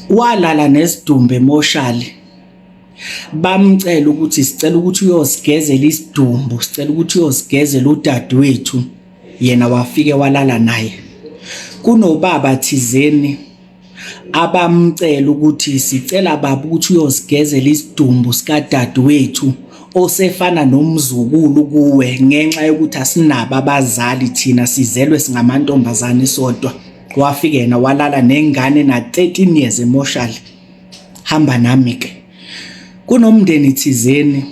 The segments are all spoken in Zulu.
Walala nesidumbu emoshali. Bamcela ukuthi sicela ukuthi uyosigezela isidumbu, sicela ukuthi uyosigezela udadewethu. Yena wafike walala naye. Kunobaba thizeni abamcela ukuthi sicela baba ukuthi uyosigezela isidumbu sikadadewethu osefana nomzukulu kuwe ngenxa yokuthi asinabo abazali thina sizelwe singamantombazane sodwa. Wafike yena walala nengane na 13 years emoshali. Hamba nami ke. Kunomndeni thizeni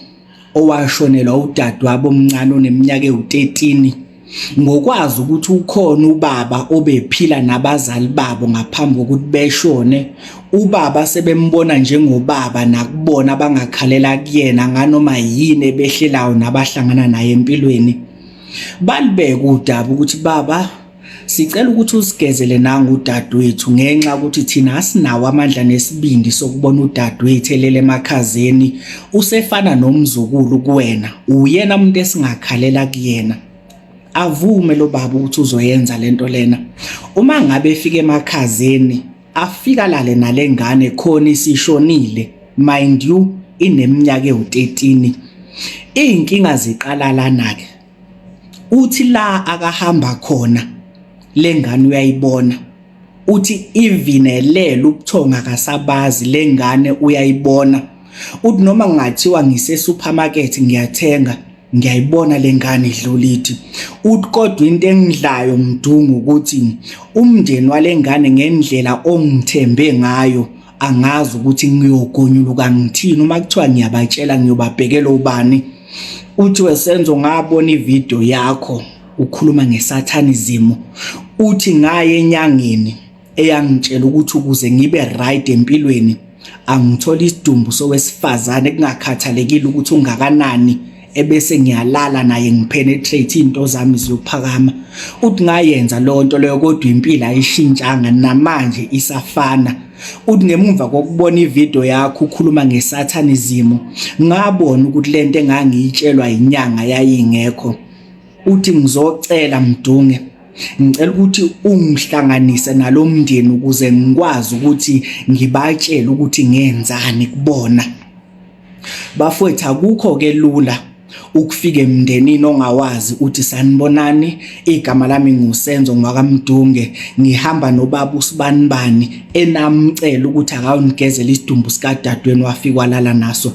owashonelwa udadewabo omncane oneminyaka ewu-13 ngokwazi ukuthi ukhona ubaba obephila nabazali babo ngaphambi kokuthi beshone. Ubaba sebembona njengobaba nakubona abangakhalela kuyena nganoma yini ebehlelayo nabahlangana naye empilweni. Balibeka udaba ukuthi baba Sicela ukuthi usigezele nangu udadewethu ngenxa ukuthi thina asinawo amandla nesibindi sokubona udadewethu elele emakhazeni, usefana nomzukulu kuwena, uyena umuntu esingakhalela kuyena. Avume lo baba ukuthi uzoyenza lento lena. Uma ngabe efika emakhazeni afika alale nale ngane khona isishonile, mind you ineminyaka ewu-13. Iy'nkinga ziqala lana-ke. Uthi la akahamba khona lengane uyayibona. Uthi even elele ubuthongo akasabazi lengane uyayibona. Uthi noma kungathiwa ngise supermarket ngiyathenga ngiyayibona lengane idlula ithi. Uthi kodwa into engidlayo Mdungu ukuthi umndeni walengane ngendlela ongithembe ngayo angazi ukuthi ngiyogonyuluka ngithini uma kuthiwa ngiyabatshela ngiyobabhekela ubani. Uthi weSenzo ngabona ivideo yakho ukhuluma ngesathanism, uthi ngaye enyangeni eyangitshela ukuthi ukuze ngibe right empilweni angithole isidumbu sowesifazane kungakhathalekile ukuthi ungakanani ebese ngiyalala naye ngipenetrate into zami ziyophakama. Uthi ngayenza leyo nto leyo kodwa impilo ayishintshanga namanje isafana. Uthi ngemumva kokubona ivideo yakho ukhuluma ngesathanism ngabona ukuthi lento engangiyitshelwa inyanga yayingekho. Uthi ngizocela Mdunge, ngicela ukuthi ungihlanganise nalomndeni ukuze ngikwazi ukuthi ngibatshele ukuthi ngenzani kubona. Bafowethu akukho ke lula ukufika emndenini ongawazi uthi sanibonani, igama lami nguSenzo ngwakaMdunge, ngihamba nobaba uSibanibani enamcela ukuthi akawunigezela isidumbu sikadadewenu wafika walala naso.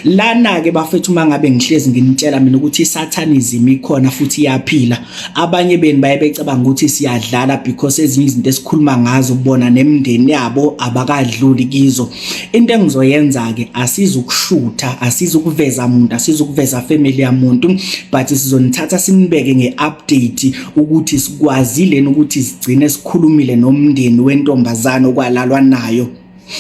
Lana-ke bafethu uma ngabe ngihlezi nginitshela mina ukuthi isathanism ikhona futhi iyaphila, abanye benu baye becabanga ukuthi siyadlala because ezinye izinto esikhuluma ngazo bona nemindeni yabo abakadluli kizo. Into engizoyenza-ke asizukushutha, asizukuveza muntu, asizukuveza family yamuntu, but sizonithatha sinibeke nge-update ukuthi sikwazile ukuthi sigcine sikhulumile nomndeni wentombazane okwalalwa nayo.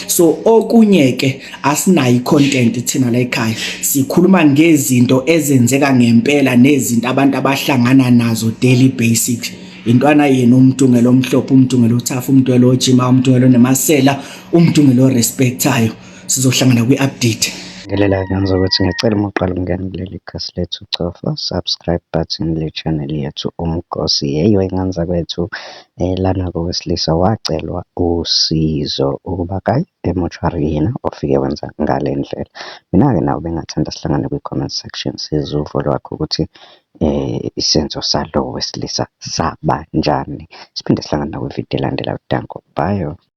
So okunye ke asinayo i-content thina la ekhaya, sikhuluma ngezinto ezenzeka ngempela nezinto abantu abahlangana nazo daily basic. Intwana yenu uMdungelo omhlophe, uMdungelo othafa, uMdungelo ojima, uMdungelo onemasela, uMdungelo orespectayo. Sizohlangana kwi-update. Ngelela ngizokuthi ngiyacela uma uqala ukungena kuleli khasi lethu cofa subscribe button le channel yethu Umgosi. Yeyi wey'ngane zakwethu lana kowesilisa wacelwa usizo ukuba akaye emoshwari yena ofike wenza ngale ndlela. Mina-ke nawe bengingathanda sihlangane kwi-comment section sizwe uvo lwakho ukuthi isenzo salo wesilisa saba njani. Siphinde sihlangane nakwividiyo elandelayo. Danko, bye.